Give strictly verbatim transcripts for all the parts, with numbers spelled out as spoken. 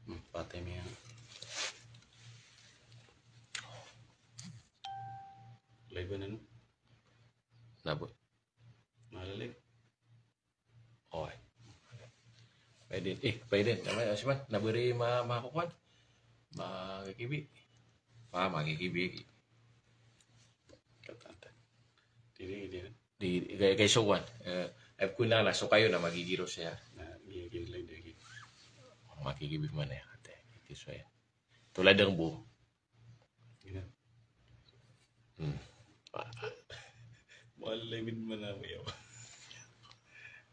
Hmm, patay niyan. Live na, no? Na bo. Malalik. Oy. Pwede, eh, pwede. Tama, siya man. Na beri ma-, makukuan. Makikibi. Ma-, makikibi. Katatan. Diri, diri. Di, kay, kay so kuan. Eh, ay ko na, na so kayo na magigiro siya. Na, gigiro lang diri. Makikibi man ya, ate. Ito so ya. Tulad ng bu. Gina. Hmm. Wala min manamayaw.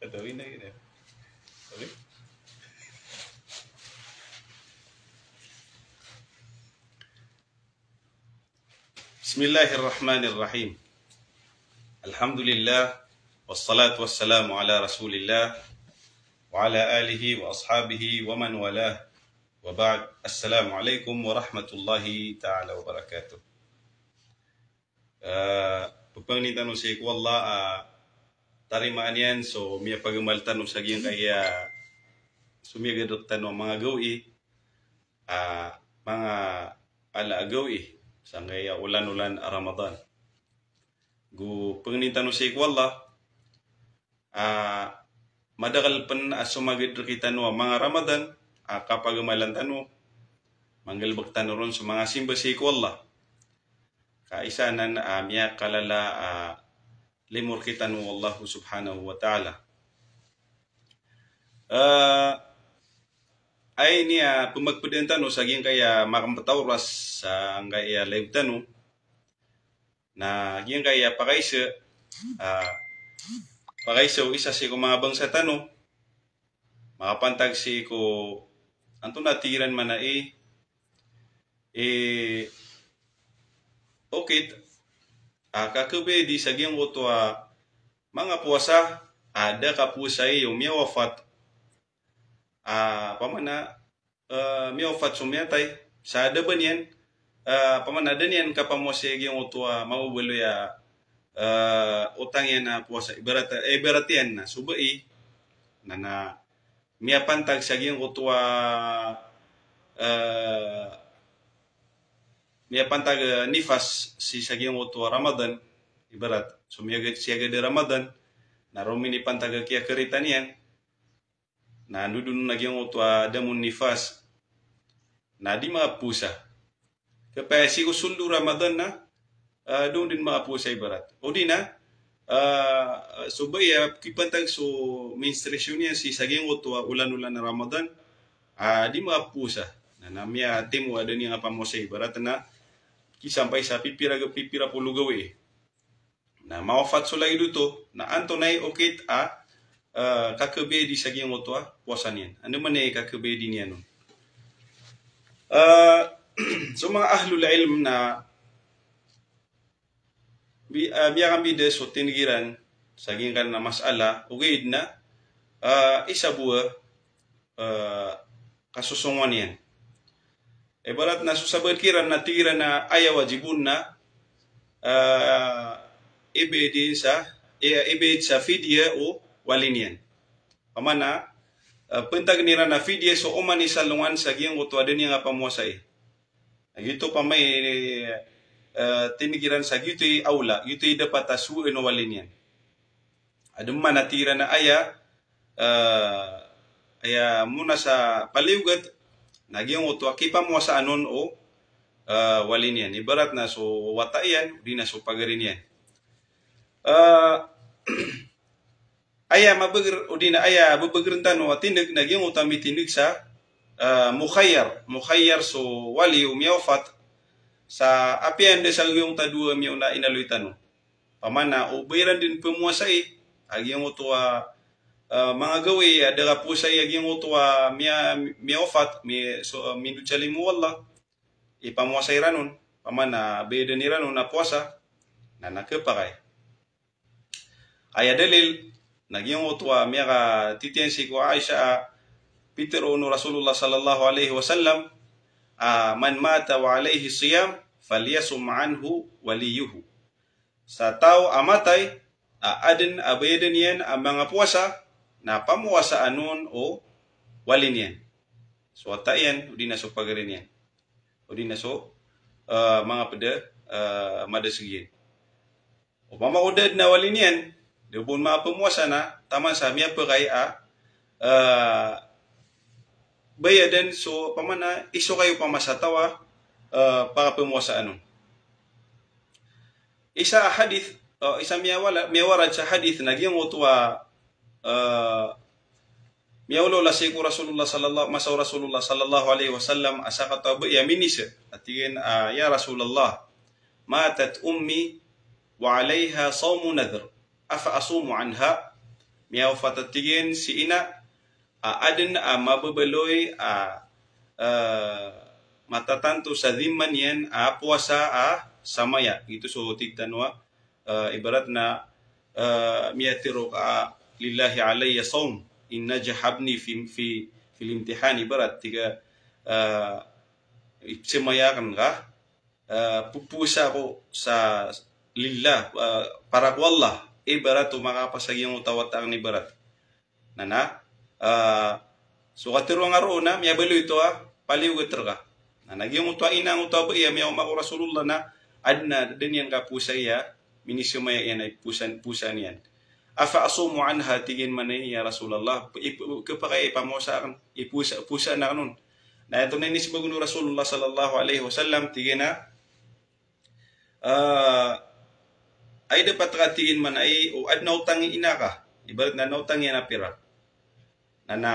Atawin na gina. Okay? بسم الله الرحمن الرحيم. الحمد لله، والصلاة والسلام على رسول الله، وعلى آله وأصحابه ومن والاه، وبعد. السلام عليكم ورحمة الله تعالى وبركاته. Eh, pphangnin tano sii ko Allah, ah, tarimaan iyan so miyapagamal tano sa giyangkaya, so miyagad rktano a manga gawii, ah, manga ala a gawii, sangkaya olan-olan a Ramadan. Go pphangnin tano sii ko Allah, ah, madakl pn a somagad rktano a manga Ramadan a kapagamalan tano, manggalbk tano ron so manga simba sii ko Allah. Ka isa anan a miyakalala a limo rktano o Allah subhanahu wa ta'ala. Eh, aya ini a pmagpdn tano sa giyangkaya makampita oras sa giyangkaya live tano. Na giyangkaya pakaiza, ah, pakaiza o isa sii ko manga bangsa tano, makapantag sii ko antonaa tig iran man a i, i okit a kakhabaya di sa giyangkoto a manga powasa a da kapowasai o miyawafat. Ah, pamana, eh, miyawafat so miyatay, sa da ba niyan, eh, pamana da niyan kapamowasai giyangkoto a mababaloy a, eh, otang iyan a powasa, ibarat, eh, ibarat iyan na so bai, na, na miyapantag sa giyangkoto a, eh, miyapantag, eh, nifas sii sa giyangkoto a Ramadan, ibarat so miyagad, siyagad a Ramadan, na roo minipantag a kiyakarita niyan, na ndodon a giyangkoto a damon nifas, na di makapowasa. Kapaya sii ko sold o Ramadan na, ah, doon dn makapowasa ibarat. O di na, ah, so bai a kipantag so menstruation iyan sii sa giyangkoto a olan-olan a Ramadan, ah, di makapowasa. Na, na miyatimo a da niyan kapamowasai ibarat na kisampay sa pipira, pipira polo gawii. Na mawafat so lagid oto, na antonaa i okit a, eh, kakhabaya di sa giyangkoto a powasa niyan. Andamanaya i kakhabaya di niyan on. Eh, so manga ahlul ilm na bi-, eh, miyakambida so tindg iran sa giyangkanan a masala, ogaid na, eh, isa bo a eh, kasosongowan iyan. Ibarat na so sabaad kiran na tig iran a aya wajib on na, eh, ibayad sa, i-, ibayad sa fidya o wali niyan. Pamana, eh, pantag iran a fidya so oman i salongan sa giyangkoto a da niyan kapamowasai. Giyoto pamay, eh, tindg iran sa giyoto i awla, giyoto i dapat a sowaan o wali niyan. Adn man a tig iran a aya, eh, aya mona sa paliyogat, na giyangkoto a kipamowasaan on o, eh, wali niyan. Ibarat na so wata iyan, odi na so pagari niyan. Eh, aya mabagr, odi na aya babagr tano a tindg, na giyangkoto a mitindg sa, eh, mukhayyar, mukhayyar so wali o miyawafat, sa apiya anda sa giyangkoto a dowa miyaona a inaloy tano. Pamana o ba iran dn pamowasai a giyangkoto a, eh, manga gawii a da kapowasai a giyangkoto a miya-, miyawafat, mi-, so, eh, mindod sa limo o Allah, ipamowasa iran on, pamana bayadn iran on a powasa, na na khapakay. Aya dalil, na giyangkoto a miyakatitiyan sii ko Aisha a pitharo o Rasulullah sallallahu alaihi wasallam, a, "Man mata wa alaihi siyam, falyasum anhu waliyuhu." sa taw a matay a adn a bayadan iyan a manga powasa, na pamowasaan on o wali niyan, so wata iyan odi na so pagari niyan, odi na so, eh, manga pd, eh, madasg iyan. Opama ko da dn a wali niyan, da bo on mapamowasa na taman sa miyapakay a, eh, bayadan so, opama na iso kayo pamasa taw a, eh, pakapamowasaan on. Isa a hadith, eh, isa miyawala, miyawarad sa hadith na giyangkoto a, eh, miyaolaola sii ko Rasulullah sallallahu, masa o Rasulullah sallallahu alaihi wasallam a sakataw a bai a minisa. A tig iyan a, "Ya Rasulullah, matat ummi wa alaiha sawmu nadhr. Afa asumu anha?" Miyawafat a tig iyan si ina a adn a mababaloy a, eh, matatanto sa dhimma niyan a powasa a samaya. Giyoto so tig tano a, eh, ibarat na, eh, miyatharo ka a, "Lillahi alayya sawm, in najaha ibni fi, fi, fil imtihan," ibarat tig a, eh, ipsamaya akn ka, eh, ppowasa ako sa lillah, eh, para ko Allah, ibarat o makapasa giyangkoto a wata akn ibarat. Na na, eh, so katharo angka roo na miyabaloy oto a paliyogat rka. Na na giyangkoto a ina angkoto a bai a miyaoma ko Rasulullah na adn a da niyan kapowasai a minisamaya iyan a ipowasa, powasaan iyan. "Afa asumu anha?" tig iyan man a, "Ya Rasulullah, ip-, ip-, khapakay a ipamowasa akn, ipowasa, powasaan akn on?" Na aya oto na inismbag o Rasulullah sallallahu alaihi wasallam, tig iyan a, eh, ay dapat ka tig iyan man a, o adn a otang i ina ka, ibarat na adn a otang iyan a pira. Na na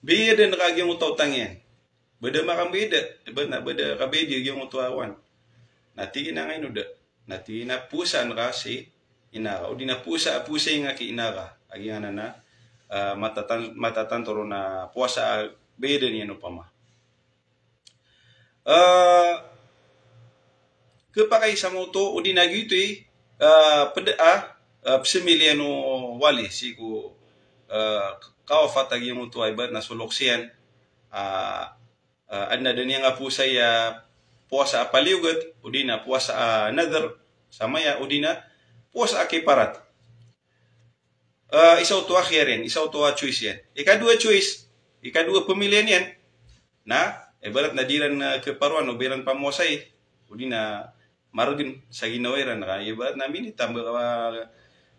bayadan ka giyangkoto a otang iyan. Ba da makambayad, ibarat na ba da kabayadi giyangkoto a kowan. Na tig iyan a ngkaino da. Na tig iyan a powasaan ka si ina ka, odi na powasa, powasai ngka ki ina ka. A giyanan na, eh, matatan-, matatanto ron a powasa a bayadan iyan opama. Eh, khapakay sa maoto, odi na giyoto i, eh, pd a, eh, pzamiliyan o wali sii ko, eh, kawafat a giyangkoto a ibarat na so loks iyan, ah, eh, adn a da niyan kapowasai a powasa a paliyogat, odi na powasa a nadhr, samaya, odi na powasa a kiparat. Eh, isa oto a khiyar iyan, isa oto a choice iyan. Ikadowa choice, ikadowa pamiliyan iyan. Na, ibarat na di iran, eh, khaparoan o ba iran pamowasai, odi na margn sa ginawa iran ka, ibarat na minitamba ka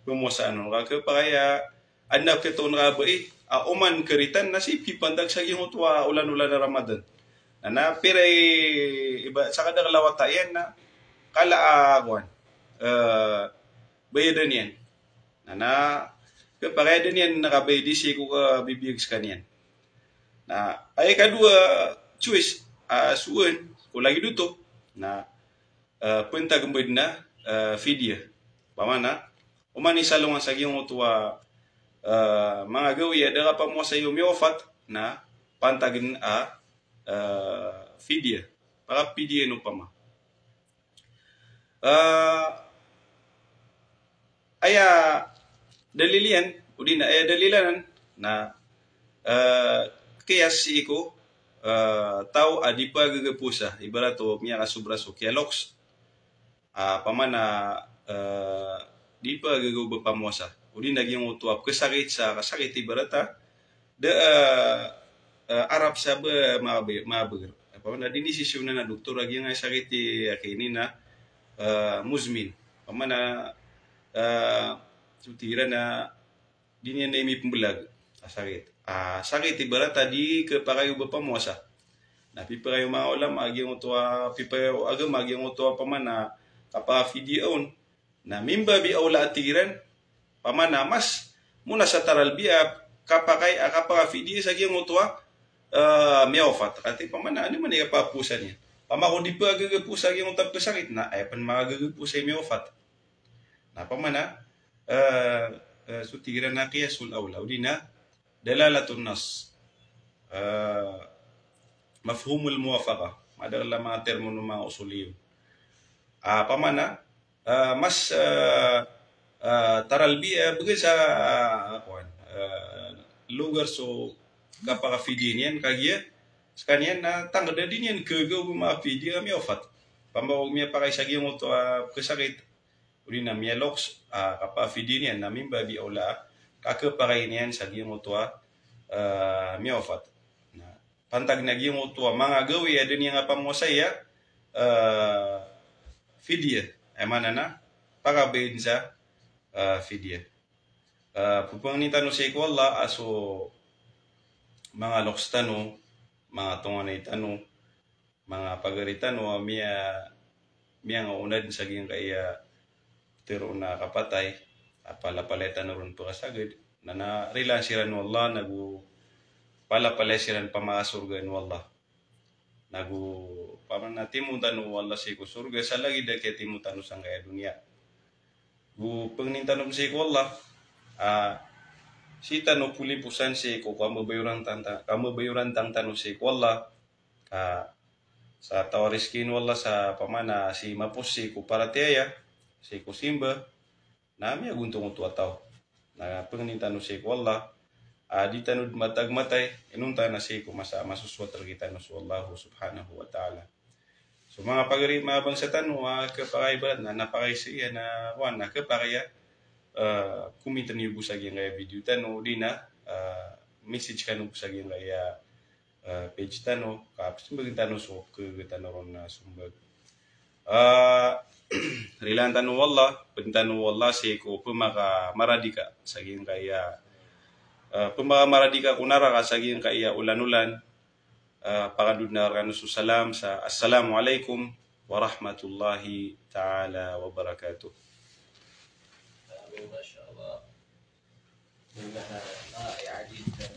pamowasaan on ka, khapakay a adn a khatoon ka a bai a oman karitan na sii pipantag sa giyangkoto a olan-olan a Ramadan. Na na pira i, iba, sakadakl a wata iyan na kala a kowan, eh, bayadan iyan. Na na khapakay a da niyan kabayadi sii ko kabibiyag skaniyan. Na aya ikadowa choice a sowaan ko lagid oto na, eh, pantagn bo dn a, eh, fidya. Opama na oman i salongan sa giyangkoto a, eh, manga gawii a da kapamowasai o miyawafat, na pantagn a, eh, fidya. Pakapidya iyan opama. Eh, aya dalil iyan, odi na aya dalil anan na, eh, qiyas sii ko, eh, taw a di pagagaposa, ibarat o miyakasobra so kiyaloks. Ah, opama na, eh, di pagagaw ba pamowasa. Odi na giyangkoto a pkhasakit sa kasakit ibarat a da, eh, eh, arap sa ba mabagr. Opama na dinisisyonan a doktor a giyangkai a sakit i akini na, eh, muzmin. Opama na, eh, so tig iran a di niyan na imipmbalag a sakit. A sakit ibarat a di khapakay o ba pamowasa. Na pipakay o manga ulama a giyangkoto a, pipakay o agama a giyangkoto a opama na kapafidya on. Na min babi awla a tig iran, opama na mas munasatar al biya, kapakay a kapakafidya sa giyangkoto a, eh, miyawafat. Katii opama na, ino man i kapapowasa niyan. Opama ko di pagagaposa giyangkoto a pkhasakit na, aya pn makagagaposa i miyawafat. Na opama na, eh, eh, so tig iran a qiyasul awla, odi na dalalatun nas. Eh, mafhumul muwafaqah. Madakl a manga termo o manga usuliyun. Ah, opama na, eh, mas, eh, eh, taralbi, eh, bgan sa, ah, kowan, eh, lugar so kapakafidya niyan, kagiya skaniyan na tangkd a di niyan khagaw ba makafidya a miyawafat. Opama ko miyapakay sa giyangkoto a pkhasakit, odi na miyaloks a kapafidya niyan, na min babi awla a kakapakay niyan sa giyangkoto a, ah, miyawafat. Na pantag na giyangkoto a manga gawii a da niyan kapamowasay a, ah, fidya. Aya maana na pakabayad sa, ah, fidya. Ah, pphangnin tano sii ko Allah a so manga loks tano, manga tonganay tano, manga pagari tano a miya, miyangaonad sa giyangkaya tero na kapatay, a palapalaya tano ron pkasagad, na, na rilaan siran o Allah, nago palapalaya siran pamakasorgaan o Allah. Nago pamana timoon tano o Allah sii ko sorga sa lagid a kiyatimoon tano sangkaya doniya. Go pangnin tano sii ko Allah, ah, sii tano poliposan sii ko kamabayorantang, kamabayorantang tano sii ko Allah, ka sa taw a rizkiin o Allah sa pamana sii mapos sii ko paratiyaya, sii ko simba, na miyagontong oto a taw. Na pangnin tano sii ko Allah, a di tano matag matay, inonta na sii ko masa a masosowat rktano so Allah subhanahu wa ta'ala. So manga pagari, manga bangsa tano, a kapakay ibarat na, na pakay sii, na, wan, na kapakay a, eh, comment niyo bo sa giyangkaya video tano, odi na, eh, message kano bo sa giyangkaya, eh, page tano, ka pzmbagn tano so kg tano ron na sombag. Eh, rilaan tano o Allah, pd tano o Allah sii ko pmakamaradi ka sa giyangkaya, eh, pmakamaradi ka ko naraka sa giyangkaya olan-olan, eh, pakadod na rkano so salam sa, Assalamu alaikum warahmatullahi ta'ala wabarakatuh. ما شاء الله. إنها رائعة جدًا.